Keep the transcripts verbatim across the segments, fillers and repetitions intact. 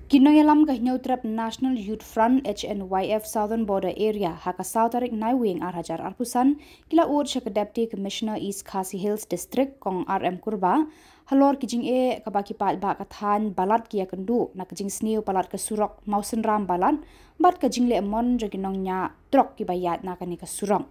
Ki nongïalam ka Hynñiewtrep National Youth Front, H N Y F, Southern Border Area, ha ka saw tarik Naiwieng ar hajar arphew san, ki la ud sha ka Deputy Commissioner East Khasi Hills District, Kong R M Kurbah, halor ki jingeh kaba ki paidbah ka thaiñ Balat ki ïakynduh na ka jingsniew palat ka surok Mawsynram Balat, bad ka jingleh mon jong ki nongñiah trok kiba ïaid na kane ka surok.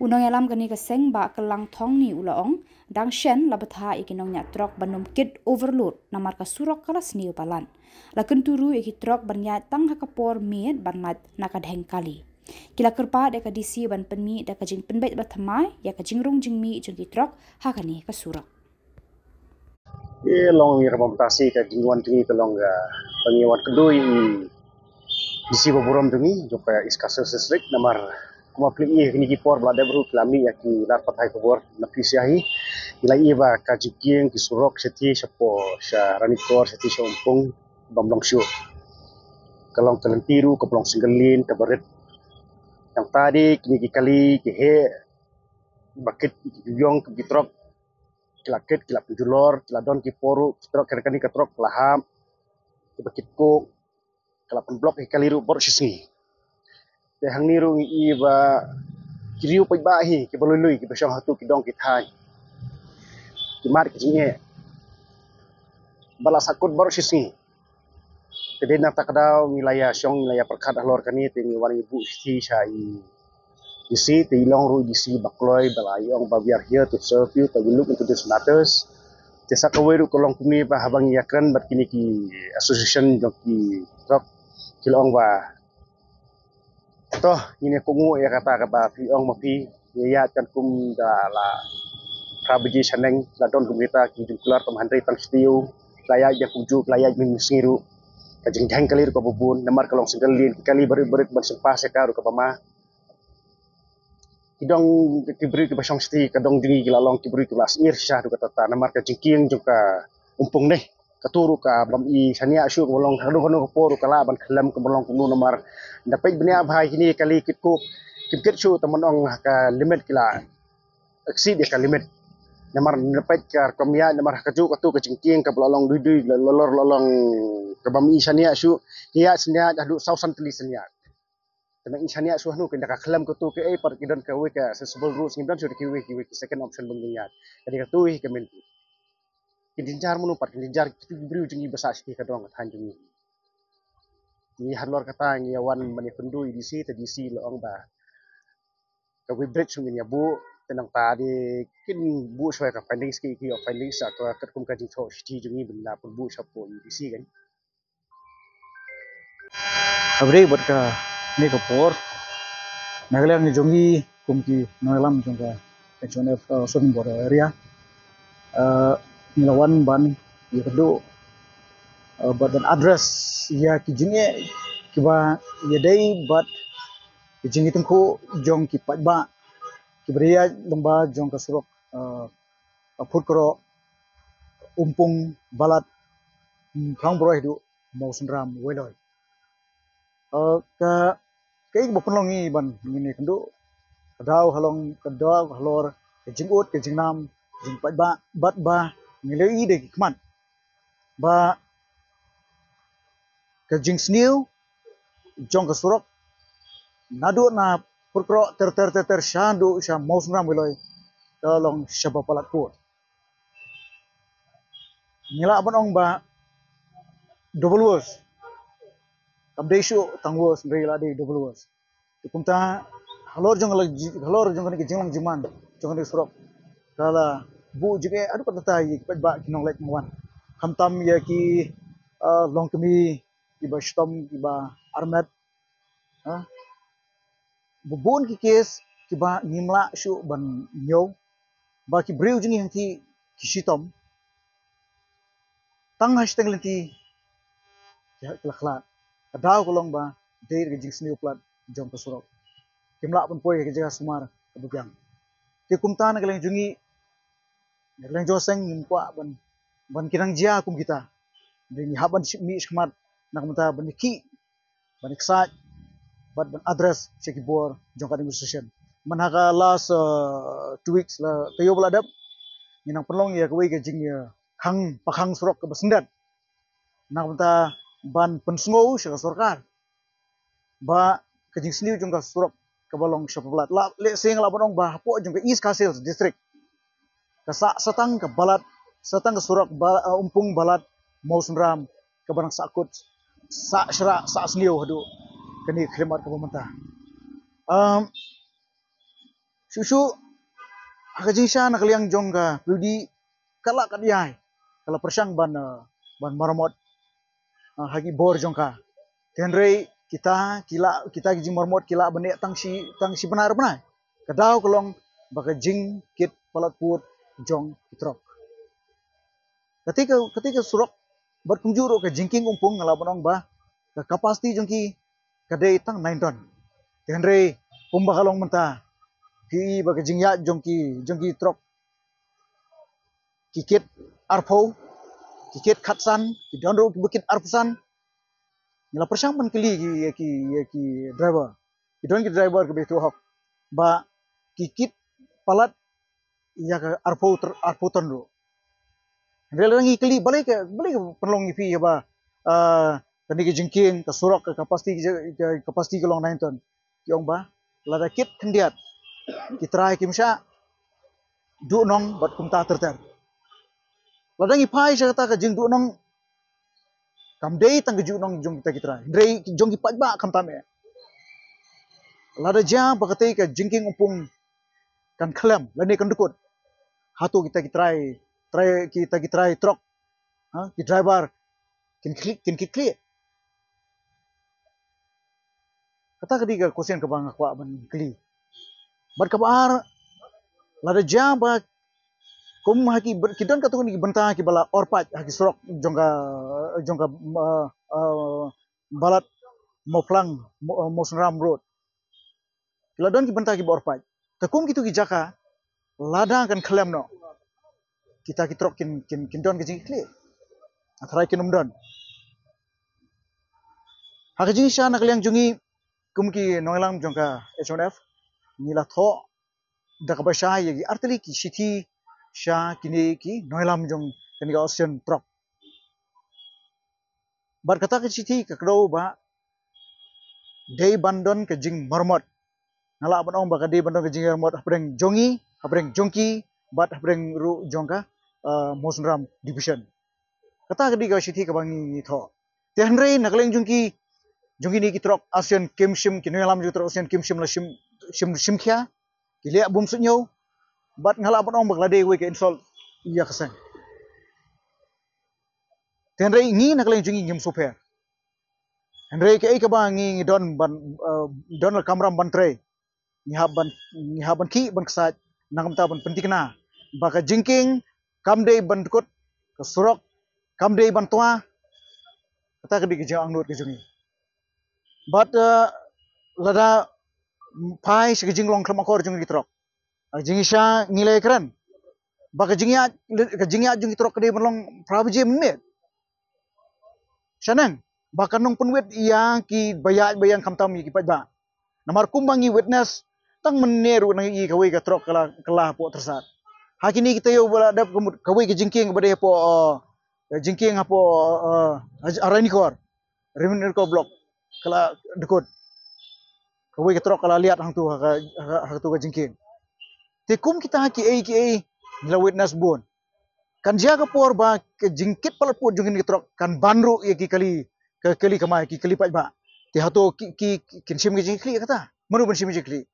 U nongïalam kane ka seng Bah Kyllang Thongni u la ong, dang shen la bthah ïa ki nongñiah trok ban ym kit overload namar ka surok ka la sniew palat. La kyntu ruh ïa ki trok ban ïaid tang ha ka por miet ban lait na ka dheng kali. Ki la kyrpad ïa ka D C ban pynmih da ka jingpynbeit bathymmai ïa ka jingrung jingmih jong ki trok ha kane ka surok. Ïa long ïa ka bamtasi ka jingwan jong ngi ka long ka, ka jingwan kynduh ïa i D C ba burom jong ngi jong ka East Khasi Hills District namar kumba phi ïohi kine ki por ba la dep ruh ki la mih ïa ki lad pathai khubor na phi sha hi. Ngi la ïohi ba ka jingkieng ki surok shatei shapoh sha Ranikor shatei sha Umpung bym long shuh. Ka long ka lynti ruh kaba long single lane kaba rit. Nangta de kine ki kali ki heh ba kit ki ïong ki trok ki la kit ki la pynjulor ki la don ki por ruh ki trok ki la kani ka trok ki la hap kiba kit kok ki la pynblock hi kali ruh baroh shi sngi. Te hangne ruh ngi ïohi ba ki riew paidbah hi kiba lui lui kiba shong hato ki dong ki thaiñ ki mad ki jingeh ba la sahkut baroh shi sngi. Te dei na kata ka daw ngi la ïa shong ngi la ïa pyrkhat halor kane te ngi wan ngi buh shithi sha i D C te i long ruh i D C ba kloi ba la i ong ba we are here to serve you, te we look into these matters. Te sa kawei ruh ka long kumne ba haba ngi ïakren bad kine ki association jong ki trok ki la ong ba to ngin ïa kohnguh ïa kata kaba phi ong ma phi ïa ïaid kan kum da la phra baje shaneng la don kum kita ki jingkular tam hynrei tang stiu la ïaid ïa kumjuh la ïaid mynmiet sngi ruh ka jingdheng kali ruh kaba bun namar ka long single lane ki kali barit barit ban sympa sha ka ruh kaba ma ki dong ki briew kiba shong shatei ka dong jong ngi ki la long ki briew kiba la syier shisha ruh kata ta namar ka jingkieng jong ka Umpung ne. Kato ruh ka bym i shaniah shuh kaba long hano hano ka por ruh ka lah ban khlem kaba long kumno namar da peit bniah bha ïa kine kali kit kok kim kit shuh tang ban ong ha ka limit ki la exceed ïa ka limit. Namar da peit ka rukom ïaid namar ha kajuh kato ka jingkieng kaba la long dui dui la lor la long ka bym i shaniah shuh ki ïaid shaniah haduh saw san tylli shaniah. Te nang i shaniah shuh hano ki da ka khlem kato kaei pat ki don kawei ka accessible roads ngim don shuh da kiwei kiwei ki second option ban ïaid. Ka dei kato hi ka main road. Ki jynjar mano pat ki jynjar kitu ki briew jong ngi ba sah shatei ka dong ka thaiñ jong ngi. Ngi halor kata ngi ïa wan ban ïa kynduh i D C te D C la ong ba ka weighbridge ngin ïa buh te nangta de kin buh shuwa ka findings ki ki ïa findings sa ka katkum ka jingthoh shithi jong ngi ban da pynbuh shapoh i D C kan. Hynrei bad kane ka por na ka liang jong ngi kum ki nongïalam jong ka H N F, uh, Southern Border Area, uh, ngi la wan ban ïakynduh, uh, bad ban address ïa ki jingeh kiba ïadei bad ki jingïatyngkhuh jong ki paidbah kiba ïaid lyngba jong ka surok, uh, Phutkroh, Umpung, Balat, Phrang Broi haduh Mawsynram Weiloi. Uh, ka kaei ba pynlong ngi ban ngin ïakynduh ka daw halor ka daw halor ka jingud ka jingnam jingpaidbah bad ba ngi la ïohi da ki khmat ba ka jingsniew jong ka surok naduh na Phutkroh ter ter ter ter sha duh sha Mawsynram Weiloi ka long shaba palat pud. Ngi lah ban ong ba double worse. Kam dei shuh tang worse, hynrei la dei double worse. Te kumta halor jong la ji- halor jong kane ka jinglang jingman jong kane ka surok ka la buh jingeh haduh katta ïa ki paidbah ki nongleit nongwan. Khamtam ïa ki, uh, longkmie kiba shitom kiba armet. Ha? Ba bun ki case kiba ngim lah shuh ban ñiew ba ki briew jong ngi hangtei ki shitom tang ha shiteng lynti ki la khlad. Ka daw ka long ba dei ka jingsniew palat jong ka surok. Kim lah ban poi ha ka jaka sumar kaba biang. Te kumta na ka liang jong ngi na ka liang jong seng ngim kwah ban ban ki nang jia kum kita. Dei ngi hap ban mih shakhmat na ka bynta ban ïakhih ban ïaksaid bad ban address sha ki bor jong ka demonstration. Man ha ka last, uh, two weeks la taïew ba la dep ngi nang pynlong ïa kawei ka jing, uh, khang pakhang surok kaba syndet na ka bynta ban pynsngew sha ka sorkar ba ka jingsniew jong ka surok kaba long sha palat. La lehse nga lah ban ong ba hapoh jong ka East Khasi Hills District, ka sah satang ka palat, satang ka surok ba, uh, Umpung Palat Mawsynram kaba nang sahkut, sah shrah, sah sniew haduh kane ka khlieh mat kaba mynta. Um, shuh shuh ha ka jingshisha na ka liang jong ka P W D ka lah ka dei ka la pyrshang ban, uh, ban maramot, uh, ha ki bor jong ka. Te hynrei kita ki la, kita ki jingmaramot ki lah ban eh tang shi, tang shi bnai ar bnai. Ka daw ka long ba ka jingkit palat pud jong ki trok. Kata ka, kata ka surok bad kumjuh ruh ka jingkieng Umpung nga lah ban ong ba ka capacity jong ki ka dei tang nine ton. Te hynrei kumba ka long mynta, ki i ba ka jingïaid jong ki, jong ki trok ki kit arphew, ki kit khatsan, ki don ruh kiba kit arphew san. Ngi la pyrshang ban kylli ki, ki, ki driver. Ki don ki driver kiba ïathuh hok ba ki kit palat ïa ka arphew ter-, arphew ton ruh. Hynrei lada ngi kylli balei ka, balei ka pynlong ïa phi ïa ba, ah, kane ka jingkieng, ka surok, ka capacity, ka capacity ka long nine ton. Ki ong ba lada kit khyndiat ki trai kim shah duh nong bad kumta ter ter. Lada ngi phai sha kata ka jingduh nong, kam dei tang ka juh nong jong kita ki trai, hynrei jong ki paidbah khamtam eh. Lada jia ba katei ka jingkieng Umpung kan khlem lane kan dkut, hato kita ki trai, trai, kita ki trai trok, ha, ki driver kin khlieh, kin khlieh. Kata ka dei ka question kaba nga kwah ban kylli. Bad kaba ar, lada jia ba kum ha ki ber-, ki don katto katne ki bynta kiba la orpait ha ki surok jong ka, jong ka, uh, uh, Palat Mawphlang, Maw-, uh, Mawsynram Road. Ki la don ki bynta kiba orpait. Te kum kito ki jaka, lada kan khlem noh, kita ki trok kin, kin, kin don ka jingkhlieh. Nga tharai kin ym don. Ha ka jingshisha na ka liang jong ngi kum ki nongïalam jong ka H M N F, ngi la thoh da kaba shai ïa ki artylli ki shithi sha kine ki nongïalam jong kane ka association trok. Bad kata ka shithi ka kdew ba dei ban don ka jingmaramot. Nga lah ban ong ba ka dei ban don ka jingmaramot hapdeng jong ngi, hapdeng jong ki, bad hapdeng ruh jong ka, uh, Mawsynram Division. Kata ka dei ka shithi kaba ngi, ngi thoh. Te hynrei na ka liang jong ki, jong kine ki trok association kim shim, ki nongïalam jong ki trok association kim shim la shim, shim, shim khia, ki leh bym suidñiew. Bad nga lah ban ong ba ka la dei kawei ka insult ïa ka seng. Te hynrei ngi na ka liang jong ngi ngim sngewpher. Hynrei kaei kaba ngi, ngi don ban, eh, don la kamram ban trei. Ngi hap ban, ngi hap ban khih ban ksaid, na ka bynta ban pynthikna ba ka jingkieng kam dei ban dkut, ka surok kam dei ban twa. Kata ka dei ka jingangnud ka jong ngi. Bad, eh, lada phai sha ka jinglong khlem akor jong ki trok, ka jingshisha ngi la ïakren ba ka jingïaid, ka jingïaid jong ki trok ka dei ban long phra baje mynmiet. Shaneng ba kan nang pynwit ïa kiba ïaid ba ïeng khamtam ïa ki paidbah. Namar kumba ngi witness, tang mynne ruh nang ïohi kawei ka trok ka la, ka la hapoh Tyrsad. Ha kine ki taïew ba la dep ka mut kawei ka jingkieng ba dei hapoh, eh, jingkieng hapoh, eh, Ranikor, Ranikor Block, ka la dkut. Kawei ka trok ka la liat hangtu ha ka, ha, hangtu ka jingkieng. Te kum kita kiei kiei ngi la witness bun. Kan jia ka por ba ka jingkit palat pud jong kine ki trok kan ban ruh ïa ki kali, ka kali kamai, ki kali paidbah. Te hato ki, ki, ki, kin shim ki jingkhlieh kata? Mano ban shim jingkhlieh?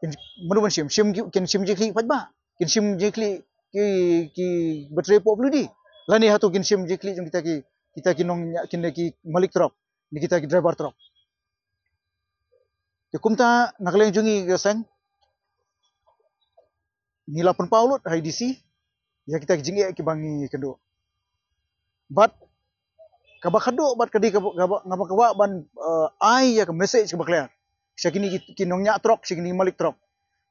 Kin, mano ban shim? Shim ki, kin shim jingkhlieh paidbah? Kin shim jingkhlieh ki, ki batri pop ludi? Lane hato kin shim jingkhlieh jong kita ki, kita ki nong, kita ki malik trok, ne kita ki driver trok? Te kumta na ka liang jong ngi ka seng, ngi la pynpaw lut ha i D C ïa kita ki jingeh kiba ngi kynduh. Bad kaba khadduh bad ka dei kaba, kaba, kaba kwah ban, eh, ai ïa ka message kaba clear sha kine ki, ki nongñiah trok, sha kine ki malik trok.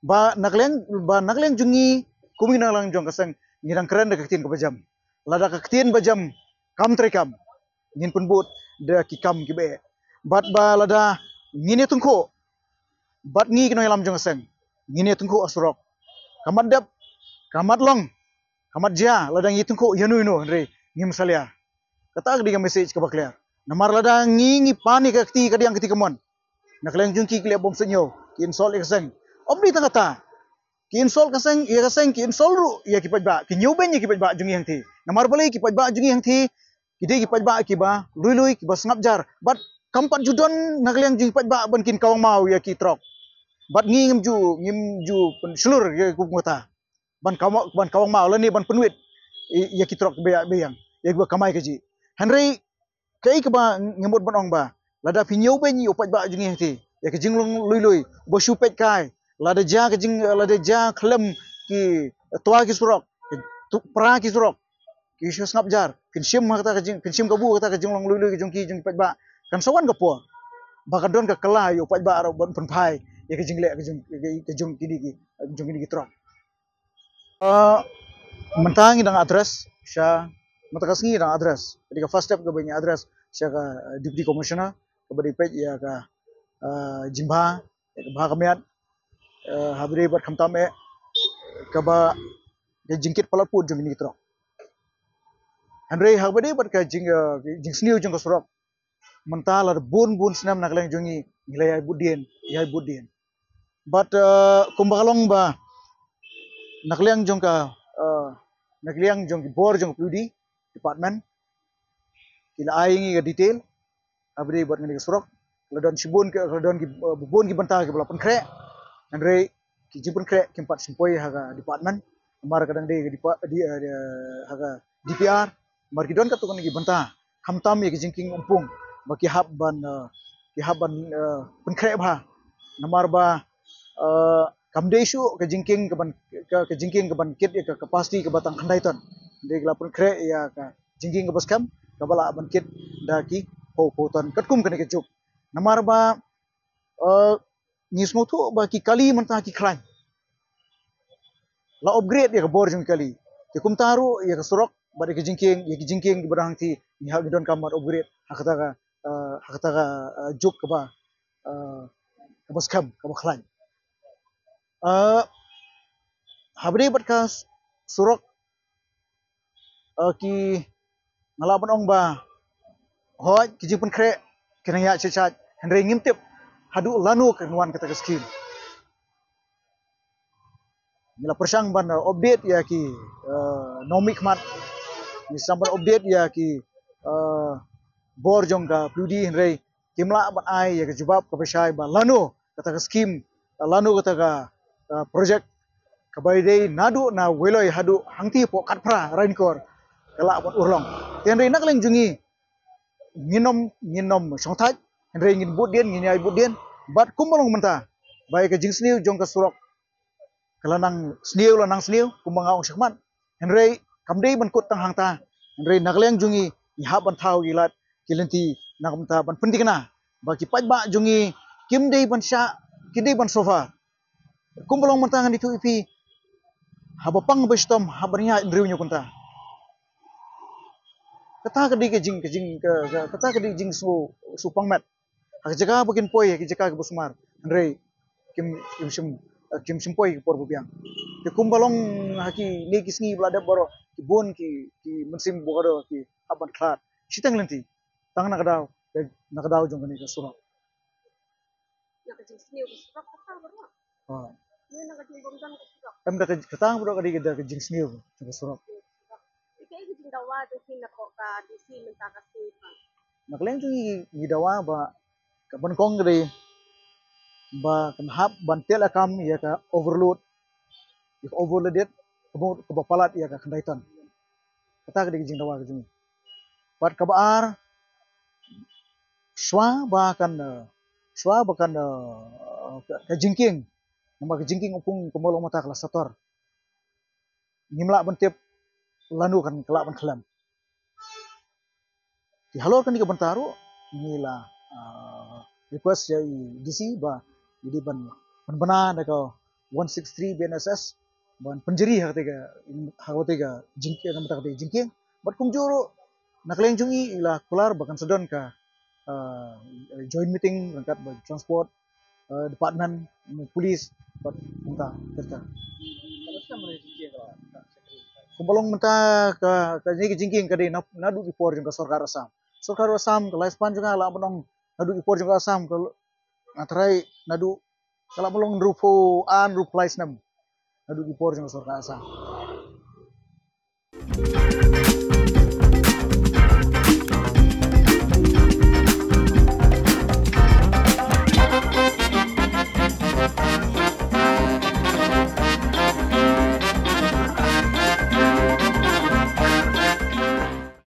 Ba na ka liang, ba na ka liang jong ngi, kum ki nongïalam jong ka seng, ngi dang kren da ka ktien kaba jem. Lada ka ktien ba jem kam treikam, ngin pynbud da ki kam kiba eh. Bad ba lada ngin ïa tyngkhuh bad ngi ki nongïalam jong ka seng, ngin ïa tyngkhuh ha surok. Ka mat dep, ka mat long, ka mat jia, lada ngi ïa tyngkhuh ïano ïano, hynrei ngim salia. Kata ka dei ka message kaba clear. Namar lada ngi ngi pan ïa ka kti kadiang kti kamon, na ka liang jong ki ki leh bom sngewbha, ki insult ïa ka seng. Ym dei tang kata, ki insult ka seng, ïa ka seng, ki insult ruh ïa ki paidbah, ki ñiewbeiñ ïa ki paidbah jong ngi hangthie. Namar balei ki paidbah jong ngi hangthie ki dei ki paidbah kiba lui lui, kiba sngap jar. Bad kam pat ju don na ka liang jong ki paidbah ban kin kawang maw ïa ki trok. Bad ngi ngim ju, ngim ju pynshlur ïa ka kum kata ban kawang, ban kawang maw lane ban pynwit ïa ki trok ba ïa, ba ïa, ïa kiba kamai kajih. Hynrei kaei kaba ngi mut ban ong ba lada phi ñiewbeiñ ïa u paidbah jong ngi hangthie, ïa ka jinglong lui lui, ba shu peit kai, lada jia ka jing, lada jia khlem ki twa ki surok, ki tu-, pra ki surok, ki shu sngap jar, kin shim ha kata ka jing, kin shim kabu ha kata ka jinglong lui lui ka jong ki, jong ki paidbah. Kan sa wan ka por ba kan don ka kylla ïa u paidbah ruh ban pynphai ïa ka jingleh ka jong, ka jong kine ki, jong kine ki trok. Ah, mynta ngi dang address sha, mynta ka sngi ngi dang address. Ka dei ka first step kaba ngi address sha ka, ah, Deputy Commissioner, kaba dei peit ïa ka, ah, jingbha, ïa ka bha ka miat, ah, ha ba dei bad khamtam eh kaba, ka jingkit palat pud jong kine ki trok. Hynrei ha ba dei bad ka jing, ah, jingsniew jong ka surok, mynta la bun bun snem na ka liang jong ngi ngi la ïai bud dien, ïai bud dien. Bad, eh, kumba ka long ba na ka liang jong ka, eh, na ka liang jong ki bor jong ka P W D department ki la ai ngi ka detail ha ba dei bad kane ka surok. La don shibun ki, la don ki, eh, bun ki bynta kiba la pynkhreh. Hynrei ki jingpynkhreh kim pat shim poi ha ka department. Namar ka dang dei ka depa-, di, eh, di, eh, ha ka D P R. Namar ki don katto katne ki bynta, khamtam ïa ki jingkieng umpung ba ki hap ban, eh, ki hap ban, eh, pynkhreh bha. Namar ba, eh, kam dei shuh ka jingkieng kaban, ka, ka jingkieng kaban kit ïa ka capacity kaba tang khyndai ton. Dei ka la pynkhreh ïa ka jingkieng kaba skhem, kaba lah ban kit da ki phew phew ton katkum kane ka juk. Namar ba, eh, ngi sngewthuh ba ki kali mynta ki khlaiñ. La upgrade ïa ka bor jong ki kali. Te kumta ruh ïa ka surok bad ïa ka jingkieng, ïa ki jingkieng kiba dang hangthie ngi hap ngi donkam ban upgrade ha kata ka, eh, ha kata ka, eh, juk kaba, eh, kaba skhem, kaba khlaiñ. Eh, ha ba dei bad ka s-, surok, eh, ki, nga lah ban ong ba hooid ki jingpynkhreh ki nang ïaid shait shait, hynrei ngim tip haduh lano kan wan kata ka skim. Ngi la pyrshang ban, eh, update ïa ki, eh, nongmihkhmat, ngi pyrshang ban update ïa ki, eh, bor jong ka P W D, hynrei kim lah ban ai ïa ka jubab kaba shai ba lano kata ka skim, lano kata ka, ka project kaba dei naduh na Weiloi haduh hangthie hapoh Khatphra Ranikor ka lah ban urlong. Te hynrei na ka liang jong ngi, ngin ym, ngin ym shongthait, hynrei ngin bud dien, ngin ïai bud dien. Bad kumba long mynta ba ïa ka jingsniew jong ka surok ka la nang sniew, la nang sniew, kumba nga ong shakhmat. Hynrei kam dei ban kut tang hangta. Hynrei na ka liang jong ngi, ngi hap ban thaw ïa ki lad ki lynti na ka bynta ban pynthikna ba ki paidbah jong ngi kim dei ban shah, kim dei ban suffer. Kumba long mynta ngan ïathuh ïa phi, haba pang ba shitom, haba ïaid hynriew hynñiew kynta. Kata ka dei ka jing, ka jing, ka, ka, kata ka dei jingsngew, sngewpang met. Ha ka jaka ba kin poi ha ki jaka kiba sumar, hynrei kim, kim shym, eh, kim shym poi ha ki por ba biang. Te kumba long ha kine ki sngi ba la dep baroh, ki bun ki, ki mynsiem ba baroh ki hap ban khlad shiteng lynti tang na ka daw, na ka daw jong kane ka surok. Na ka jingsniew ka surok kata baroh. Ah. Em da ka, kata baroh ka dei da ka jingsniew jong ka surok. Ïa kaei ka jingdawa jong phi na ka D C mynta ka sngi? Na ka liang jong ngi, ngi dawa ba ka ban kong ka dei ba kan hap ban teh lakam ïa ka overload, ïa ka overloaded, kaba, kaba palat ïa ka khyndai ton. Kata ka dei ka jingdawa ka jong ngi. Bad kaba ar, shuwa ba kan, eh, shuwa ba kan, eh, ka, ka jingkieng, namar ka jingkieng u pung kumba long mynta ka la sator. Ngim lah ban tip lano kan ka lah ban khlem. Te halor kane ka bynta ruh ngi la, ah, request ïa i D C ba i dei ban, ban bna da ka one six three B N S S ban pynjri ha kata ka, ha kata ka jingkieng, ha kata ka jingkieng. Bad kumjuh ruh na ka liang jong i, i la kular ba kan sa don ka, ah, joint meeting ryngkat bad transport, eh, department, mm, police, bad mynta, mynta. Kumba long mynta ka, ka jingkieng ka dei na, naduh ki por jong ka sorkar Assam. Sorkar Assam ka lifespan jong ka la ban ong naduh ki por jong ka Assam ka, nga tharai naduh ka la ban long hynriewphew ar hynriewphew lai snem. Naduh ki por jong ka sorkar Assam.